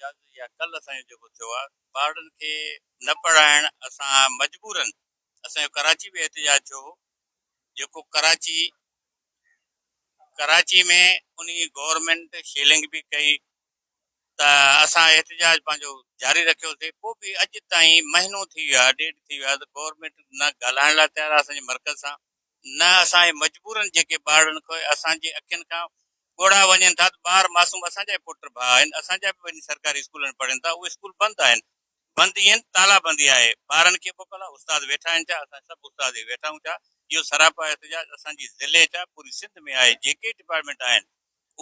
احتجاج يا ڪلهه اسان جو جيڪو ٿيو آهي ٻارڙن کي نه پڙهائڻ اسان مجبورن اسان جو ڪراچي به احتجاج ٿيو هو جيڪو ڪراچي ڪراچي ۾ انهي گورنمينٽ شيلنگ به ڪئي ته اسان احتجاج پنهنجو جاري رکيوسي پوء به اڄ تائين مهينو ٿي ويو آهي ڏيڍ ٿي ويو آهي ته گورنمينٽ نه ڳالهائڻ لاء تيار آهي اسان جي مرڪز سان نه اسان جي مجبورن جيڪي ٻارڙن کي اسان جي اکين کان ڳوڙها وڃن ٿا ته ٻار معصوم اسان جا به پٽ ڀاء آهن اسان جا به وڃي سرڪاري اسڪولن ۾ پڙهن ٿا اهي اسڪول بند آهن بند ايئن تالا بندي آهي ٻارن کي بک لاء استاد ويٺا آهن ڇا اسان سڀ استاد هي ويٺا آهيون ڇا اهو سراپا احتجاج اسان جي ضلعي ڇا پوري سنڌ ۾ آهي جيڪي ڊپارٽمينٽ آهن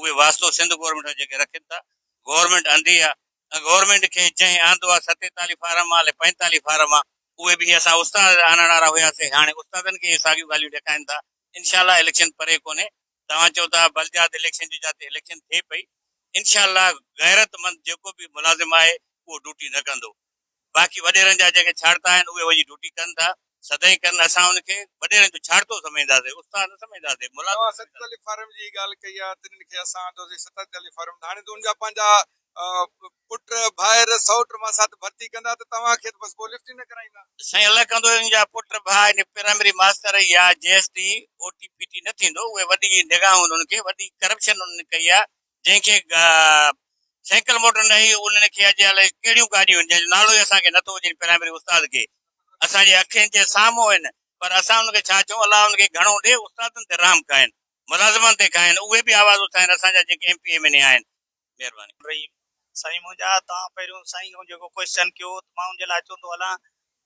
اهي واسطو سنڌ گورنمينٽ سان جيڪي رکن ٿا گورنمينٽ انڌي آهي ۽ گورنمينٽ کي جنهن آندو آهي 47 فارم آ الائي 45 فارم آ اهي به اسان استاد آڻڻ وارا هياسين هاڻي استادن کي اهي ساڳيون ڳالهيون ڏيکارين ٿا انشاء الله اليڪشن پري ڪونهي توهان چئو ٿا بلديات اليڪشن جي جاتي اليڪشن ٿئي پئي انشاء الله غيرت مند جيڪو به ملازم آهي اهو ڊوٽي نه ڪندو باقي وڏيرن جا جيڪي ڇاڙتا آهن اهي وڃي ڊوٽي ڪن ٿا سدائين ڪن اسان ان کي وڏيرن جو ڇاڙتو سمجهنداسين استاد نه سمجهنداسين ملازم توهان سمجهنداسين. 47 فارم جي ڳالهه ڪئي آهي تنھن کي اسان آندوسين 47 فارم هاڻي ته ان جا پنهنجا پٽ ڀائر سئوٽ ماسات ڀرتي ڪندا ته توهان کي ته بس پوء لفٽ ئي نه ڪرائيندا. سائين الله ڪندو ان جا پٽ ڀاء ان پرائمري ماستر يا جي ايس ٽي او ٽي پي ٽي نه ٿيندو اهي وڏي نگاهه انهن کي وڏي ڪرپشن انهن ڪئي آهي جنهن کي سائيڪل موٽر نه هئي انهن کي اڄ الائي ڪهڙيون گاڏيون آهن جنهن جو نالو ئي اسان کي نٿو اچي پرائمري استاد کي اسان جي اکين جي سامهون آهن پر اسان انهن کي ڇا چئون الله انهن کي گهڻو ڏي استادن تي رحم کائن ملازمن تي کائن اهي به آواز اٿائن اسان جا جيڪي ايم پي ايم اين اي آهن مهرباني. رحيم سائين منهنجا توهان پهريون سائين کان جيڪو ڪوئسچن ڪيو ته مان ان جي لاء چوندو هلان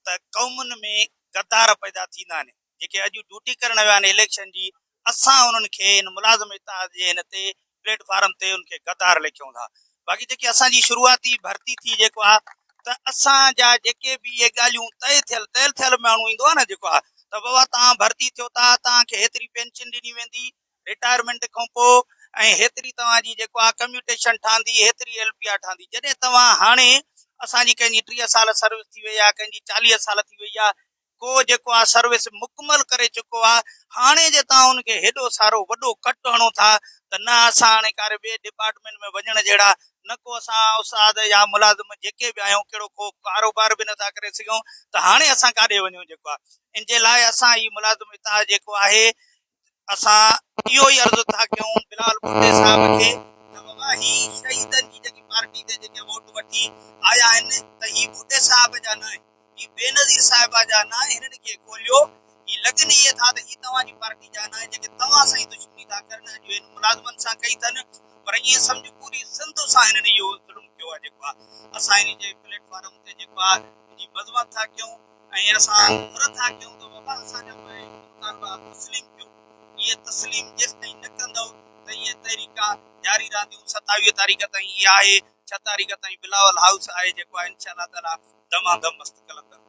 ته قومن ۾ غدار پيدا ٿيندا آهن جيڪي اڄ ڊيوٽي ڪرڻ ويا آهن اليڪشن جي اسان انهن کي هن ملازم اتحاد جي هن تي پليٽ فارم تي انهن کي غدار ليکيون ٿا باقي جيڪي اسان جي شروعاتي ڀرتي ٿي جيڪو آهي ته اسان جا جيڪي به اهي ڳالهيون طئي ٿيل طئي ٿيل ماڻهو ايندو آهي نه جيڪو آهي ته بابا توهان ڀرتي ٿيو ٿا توهان کي هيتري پينشن ڏني ويندي رٽائرمينٽ کان پوء ۽ هيتري توهان جي جيڪو آهي ڪميوٽيشن ٺهندي هيتري ايل پي آر ٺهندي جڏهن توهان هاڻي اسان جي ڪنهن جي 30 سال سروس ٿي وئي آهي ڪنهن جي 40 سال ٿي وئي آهي ڪو جيڪو آهي سروس مڪمل ڪري چڪو آهي هاڻي جي توهان ان کي هيڏو سارو وڏو ڪٽ هڻو ٿا ته نه اسان هاڻي ڪاري ٻئي ڊپارٽمينٽ ۾ وڃڻ جهڙا نه ڪو اسان استاد يا ملازم جيڪي به آهيون ڪهڙو ڪو ڪاروبار به نٿا ڪري سگهون ته هاڻي اسان ڪاڏي وڃون جيڪو آهي ان جي لاء اسان هي ملازم اتحاد جيڪو آهي اسان اهو ئي عرض ٿا ڪيون بلال ڀٽي صاحب کي ته بابا هي شهيدن جي جيڪي پارٽي تي جيڪي ووٽ وٺي آيا آهن ته هي ڀٽي صاحب جا نه آهن هي بينظير صاحبه جا نه آهن هنن کي ڳوليو هي لڳن ائين ٿا ته هي توهان جي پارٽي جا نه آهن جيڪي توهان سان ئي دشمني ٿا ڪرن اڄ هن ملازمن سان ڪئي اٿن پر ائين سمجهه پوري سنڌ سان هنن اهو ظلم ڪيو آهي جيڪو آهي اسان هن جي پليٽ فارم تي جيڪو آهي هن جي مذمت ٿا ڪيون ۽ اسان گهر ٿا ڪيون ته بابا اسان جا اهي مطالبا تسليم ڪيو. اهي تسليم جيستائين نه ڪندؤ ته اهي تحريڪا جاري رهنديون. 27 تاريخ تائين اها آهي، ڇهه تاريخ تائين بلاول هائوس آهي جيڪو آهي انشاء الله تعاليٰ دما دم مست قلندر.